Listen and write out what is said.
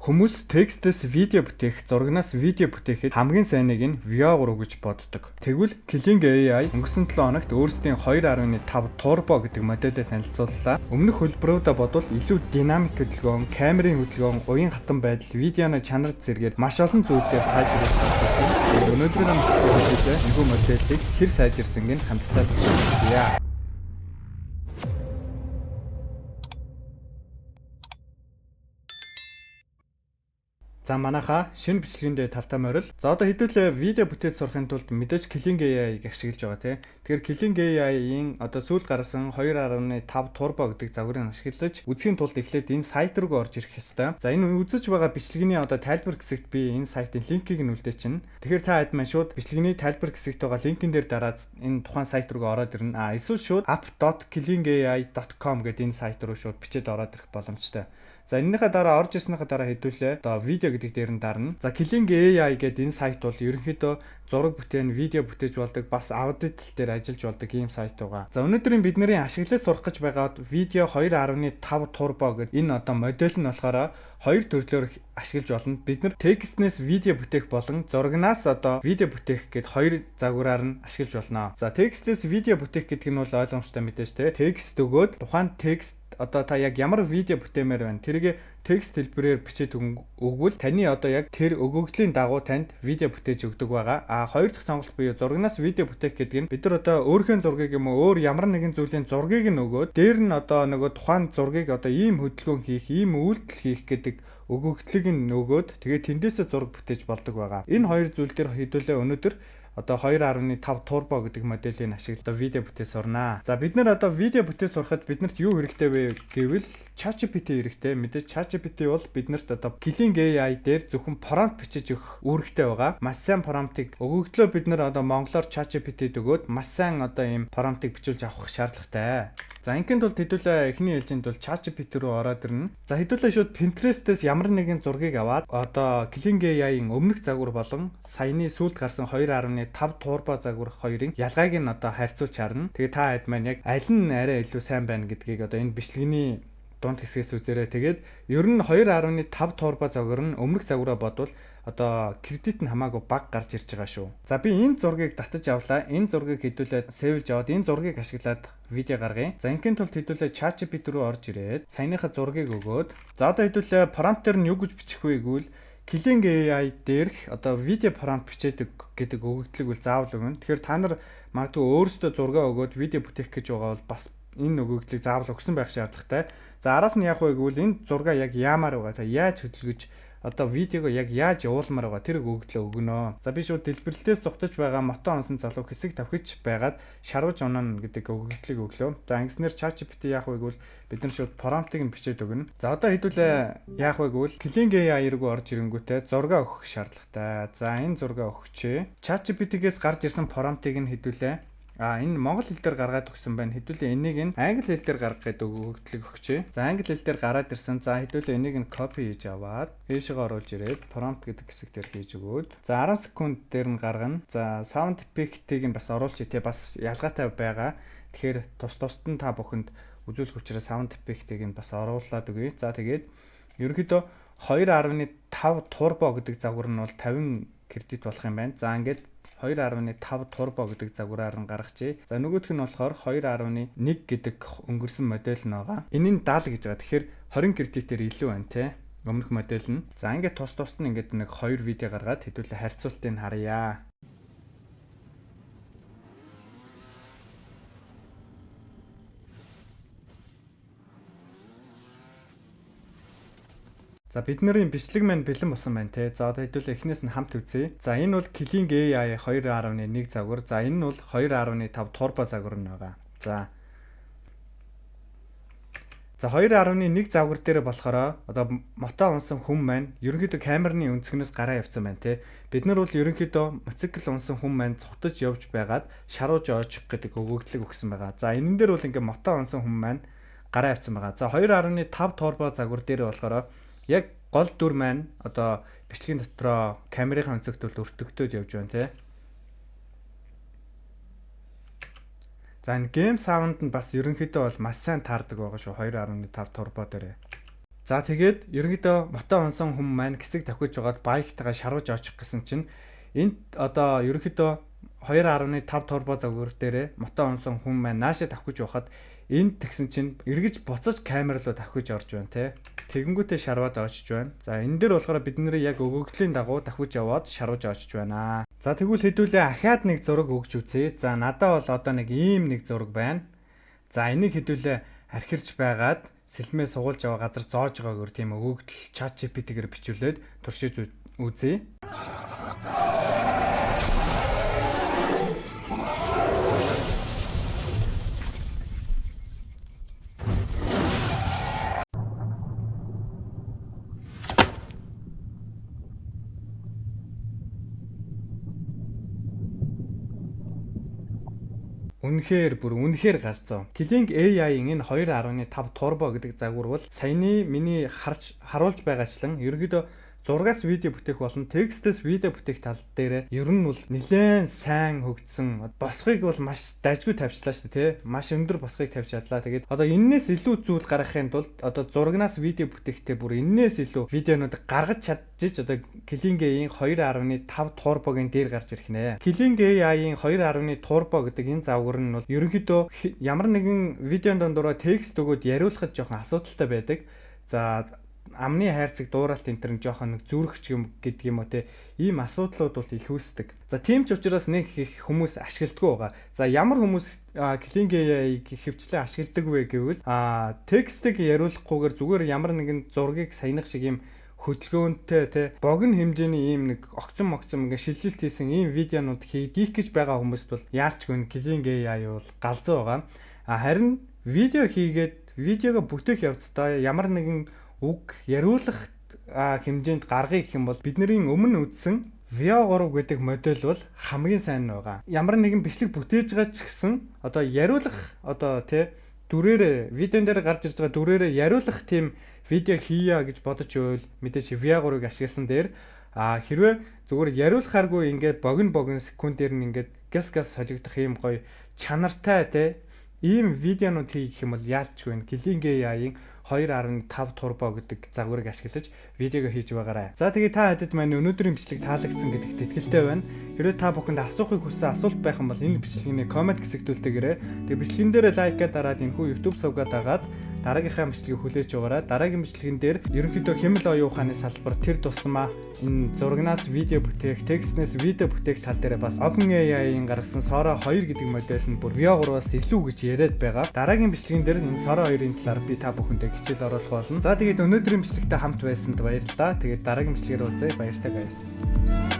Хүмүүс текстээс видео бүтээх, зурагнаас видео бүтээхэд хамгийн сайныг нь Veo 3 гэж боддог. Тэгвэл Kling AI өнгөрсөн 7 хоногт өөрсдийн 2.5 Turbo гэдэг модельээ танилцууллаа. Өмнөх хөлбөрөөдөө бодвол илүү динамик хөдөлгөөн, камерын хөдөлгөөн, уян хатан байдал, видеоны чанар зэргээр маш олон зүйл дээр сайжруулалт хийсэн. Тэгээд өнөөдрийн бичлэгээр хэдүүлээ энэхүү модельийг хэр сайжирсанг нь хамтдаа туршиж үзье. За, манайхаа шинэ бичлэгэндээ тавтай морил. За, одоо хэдүүлээ видео бүтээж сурахын тулд мэдээж Kling AI-г ашиглаж байгаа, тийм. Тэгэхээр Kling AI-ийн одоо сүүлд гаргасан 2.5 Turbo гэдэг загварыг ашиглаж үзэхийн тулд эхлээд энэ сайт руу орж ирэх ёстой. За, энэ үзэж байгаа бичлэгийн одоо тайлбар хэсэгт би энэ сайтын линкийг нь үлдээчихнэ. Тэгэхээр та хэд маань шууд бичлэгийн тайлбар хэсэгт байгаа линкэн дээр дараад энэ тухайн сайт руу ороод ирнэ. А эсвэл шууд app.klingai.com гэдэг энэ сайт руу шууд бичээд ороод ирэх боломжтой. За, энэнийхээ дараа орж ирснийхээ дараа хэдүүлээ одоо видео гэдэг дээр нь дарна. За, Kling AI гэдэг энэ сайт бол ерөнхийдөө зураг бүтээн, видео бүтээж болдог, бас аудит тал дээр ажиллаж болдог ийм сайт байгаа. За, өнөөдрийн бидний ашиглаж сурах гэж байгаа видео 2.5 Turbo гэдэг энэ одоо модель нь болохоор хоёр төрлөөр ашиглаж болно. Бид нар текстнээс видео бүтээх болон зурагнаас одоо видео бүтээх гэд хоёр загвараар нь ашиглаж болно. За, текстнээс видео бүтээх гэдэг нь бол ойлгомжтой мэдээж, те. Текст өгөөд тухайн текст одоо та яг ямар видео бүтээмээр байна, тэрийг текст хэлбэрээр бичээд өгвөл таны одоо яг тэр өгөгдлийн дагуу танд видео бүтээж өгдөг байгаа. А хоёр дахь сонголт буюу зурагнаас видео бүтээх гэдэг нь бид нар одоо өөрийнхөө зургийг юм уу, өөр ямар нэгэн зүйлийн зургийг нь өгөөд дээр нь одоо нөгөө тухайн зургийг одоо ийм хөдөлгөөн хийх, ийм үйлдэл хийх гэдэг өгөгдлийг нь өгөөд тэгээд тэндээсээ зураг бүтээж болдог байгаа. Энэ хоёр зүйл дээр хэдүүлээ өнөөдөр одоо 2.5 Turbo гэдэг моделийг ашиглаж одоо видео бүтээ сурнаа. За, бид нар одоо видео бүтээ сурахад биднэрт юу хэрэгтэй вэ гэвэл ChatGPT хэрэгтэй. Мэдээж ChatGPT бол биднэрт одоо Kling AI дээр зөвхөн prompt бичиж өгөх үүрэгтэй байгаа. Маш сайн prompt-ыг өгөгдлөө бид нар одоо монголоор ChatGPT-д өгөөд маш сайн одоо ийм prompt-ыг бичүүлж авах шаардлагатай. За, ингийн тулд хэдүүлээ эхний ээлжинд бол ChatGPT рүү ороод ирнэ. За, хэдүүлээ шууд Pinterest-ээс ямар нэгэн зургийг аваад одоо Kling AI-ийн өмнөх загвар болон саяны сүүлд гарсан 2.5 Turbo загвар хоёрын ялгааг нь одоо харьцуулж харна. Тэгээ та хэд маань яг аль нь арай илүү сайн байна гэдгийг одоо энэ бичлэгийн дунд хэсгээс үзээрэй. Тэгээд ер нь 2.5 Turbo загвар нь өмнөх загвараа бодвол одоо кредит нь хамаагүй бага гарч ирж байгаа шүү. За, би энэ зургийг татаж авлаа. Энэ зургийг хэдүүлээд save лж аваад энэ зургийг ашиглаад видео гаргая. За, ингийн тулд хэдүүлээ ChatGPT рүү орж ирээд саяныхаа зургийг өгөөд, за, одоо хэдүүлээ prompt дээр нь юу гэж бичих вэ гэвэл Kling AI дээрх одоо видео prompt бичээд гэдэг өгөгдлийг бол заавал өгнө. Тэгэхээр та нар магадгүй өөрсдөө зураг өгөөд видео бүтээх гэж байгаа бол бас энэ өгөгдлийг заавал өгсөн байх шаардлагатай. За, араас нь яах вэ гэвэл энэ зураг яг яамаар байгаа, та яаж хөдөлгөж, одоо видеого яг яаж явуулмаар байгаа тэр өгөгдлөө өгнө. За, би шууд дэлбэрэлтээс зугтаж байгаа мото унсан залуу хэсэг давхиж байгаад шарваж унана гэдэг өгөгдлийг өглөө. За, ингэснээр ChatGPT яах вэ гэвэл бид нар шууд prompt-ыг нь бичээд өгнө. За, одоо хэдүүлээ яах вэ гэвэл Kling AI руу орж ирэнгүүтээ зураг өгөх шаардлагатай. За, энэ зураг өгчээ. ChatGPT-гээс гарч ирсэн prompt-ыг нь хэдүүлээ энэ монгол хэл дээр гаргаад өгсөн байна. Хэдүүлээ энийг нь англи хэл дээр гаргах гэдэг өгөгдлийг өгчээ. За, англи хэл дээр гараад ирсэн. За, хэдүүлээ энийг нь copy хийж аваад ийшээ оруулж ирээд prompt гэдэг хэсэг дээр хийж өгөөд, за, 10 секунд дээр нь гаргана. За, sound effect-ийг нь бас оруулчих, те, бас ялгаатай байгаа. Тэгэхээр тус тусад нь та бүхэнд үзүүлэх учраас sound effect-ийг нь бас оруулаад өгье. За, тэгээд ерөнхийдөө 2.5 Turbo гэдэг загвар нь бол 50 кредит болох юм байна. За, ингээд 2.5 Turbo гэдэг загвараар нь гаргажээ. За, нөгөөх нь болохоор 2.1 гэдэг өнгөрсөн модель нь байгаа. Энэ нь 70 гэж байгаа. Тэгэхээр 20 кредитээр илүү байна, те, өмнөх модель нь. За, ингээд тус тусад нь ингээд нэг хоёр видео гаргаад хэдүүлээ харьцуултыг харъя. За, бидний бичлэг маань бэлэн болсон байна, те. За, одоо хэдүүлээ эхнээс нь хамт үзье. За, энэ бол Kling AI 2.1 загвар. За, энэ нь бол 2.5 Turbo загвар нь байгаа. За. За, 2.1 загвар дээр болохоор одоо мото унсан хүн маань ерөнхийдөө камерны өнцгнөөс гараа явцсан байна, те. Бид нар бол ерөнхийдөө мотоцикл унсан хүн маань зугтаж явж байгаад шарууж оожих гэдэг өгөгдлийг өгсөн байгаа. За, энэн дээр бол ингээ мото унсан хүн маань гараа явцсан байгаа. За, 2.5 Turbo загвар дээр болохоор яг гол дүр маань одоо бичлэгийн дотроо камерын өнцөгт бол өртөгдөд явж байна, те. За, энэ game sound нь бас ерөнхийдөө бол маш сайн таардаг байгаа шүү 2.5 Turbo дээр. За, тэгээд ерөнхийдөө мото унсан хүн маань хэсэг давхиж байгаад bike тайгаа шарваж очих гэсэн чинь энд одоо ерөнхийдөө 2.5 Turbo загвар дээрээ мото унсан хүн маань наашаа давхиж байхад энд тэгсэн чинь эргэж буцаж камер руу давхиж орж байна те. Тэгэнгүүтээ шарваад очиж байна. За, энэ дээр болохоор бидний яг өгөгдлийн дагуу давхиж яваад шарваж очиж байна. За, тэгвэл хэдүүлээ ахиад нэг зураг өгч үзье. За, надад бол одоо нэг ийм нэг зураг байна. За, энийг хэдүүлээ архирч байгаад сэлмээ сугуулж яваа газар зоож байгаагаар тийм өгөгдөл ChatGPT-гээр бичүүлээд туршиж үзье. Үнэхээр, бүр үнэхээр галзуу. Kling AI-ийн энэ 2.5 Turbo гэдэг загвар бол саяны миний харж харуулж байгаачлан ерөнхийдөө зургаас видео бүтээх болон текстээс видео бүтээх тал дээр ер нь бол нэлээд сайн хөгжсөн. Босхыг бол маш дажгүй тавьчлаа шүү дээ, тий. Маш өндөр босхыг тавьж чадлаа. Тэгээд одоо энээс илүү зүйл гаргахын тулд одоо зурагнаас видео бүтээхдээ бүр энээс илүү видеонууд гаргаж чадчих одоо Kling AI-ийн 2.5 Turbo-гийн дээр гарч ирэх нэ. Kling AI-ийн 2.1 Turbo гэдэг энэ загвар нь бол ерөнхийдөө ямар нэгэн видеон дондороо текст өгөөд яриулахад жоохон асуудалтай байдаг. За, амны хайрцаг дууралт энэ төр нь жоохон нэг зүрхч юм гэдэг юм уу те, ийм асуудлууд бол их үүсдэг. За, тийм ч учраас нэг их хүмүүс ашигладаггүй байгаа. За, ямар хүмүүс Kling AI-г хөвчлэн ашигладаг вэ гэвэл текстийг яриулахгүйгээр зүгээр ямар нэгэн зургийг саяных шиг ийм хөдөлгөөнтэй те, богино хэмжээний ийм нэг огцон могцон ингээ шилжилт хийсэн ийм видеонууд хийх гэж байгаа хүмүүст бол яалчгүй Kling AI бол галзуу байгаа. А харин видео хийгээд видеого бүтээх явцдаа ямар нэгэн үг яриулах хэмжээнд гаргая гэх юм бол бидний өмнө үзсэн Veo 3 гэдэг модель бол хамгийн сайн нь байгаа. Ямар нэгэн бичлэг бүтээж байгаа ч гэсэн одоо яриулах, одоо тий, дүрээрээ видеон дээр гарч ирж байгаа дүрээрээ яриулах тийм видео хийя гэж бодож байвал мэдээж Veo 3-ыг ашигласан дээр, хэрвээ зүгээр яриулахааргүй ингээд богино богино секундээр нь ингээд гяс гяс солигдох ийм гоё чанартай те, ийм видеонууд хийх юм бол яалчгүй нь Kling AI-ийн 2.5 Turbo гэдэг загварыг ашиглаж видеого хийж байгаарай. За, тэгээ та хэдэд маань өнөөдрийн бичлэг таалагдсан гэдэгт итгэлтэй байна. Хэрвээ та бүхэнд асуухыг хүссэн асуулт байх юм бол энэ бичлэгийн comment хэсэгт үлдээгээрэй. Тэгээ бичлэгэн дээр like аа дараад, энэхүү YouTube сувгаа дагаад дараагийнхаа бичлэгийг хүлээж аваарай. Дараагийн бичлэгэн дээр ерөнхийдөө хэмэл оюун ухааны салбар тэр тусмаа энэ зурагнаас видео бүтээх, текстнээс видео бүтээх тал дээр бас OpenAI-ийн гаргасан Sora 2 гэдэг модель нь бүр Veo 3-аас илүү гэж яриад байгаа. Дараагийн бичлэгэн дээр энэ Sora 2-ын талаар би та бүхэндээ хичээл оруулах болно. За, тэгээд өнөөдрийн бичлэгтээ хамт байсанд баярлалаа. Тэгээд дараагийн бичлэгээр уулзъя. Баяртай, guys.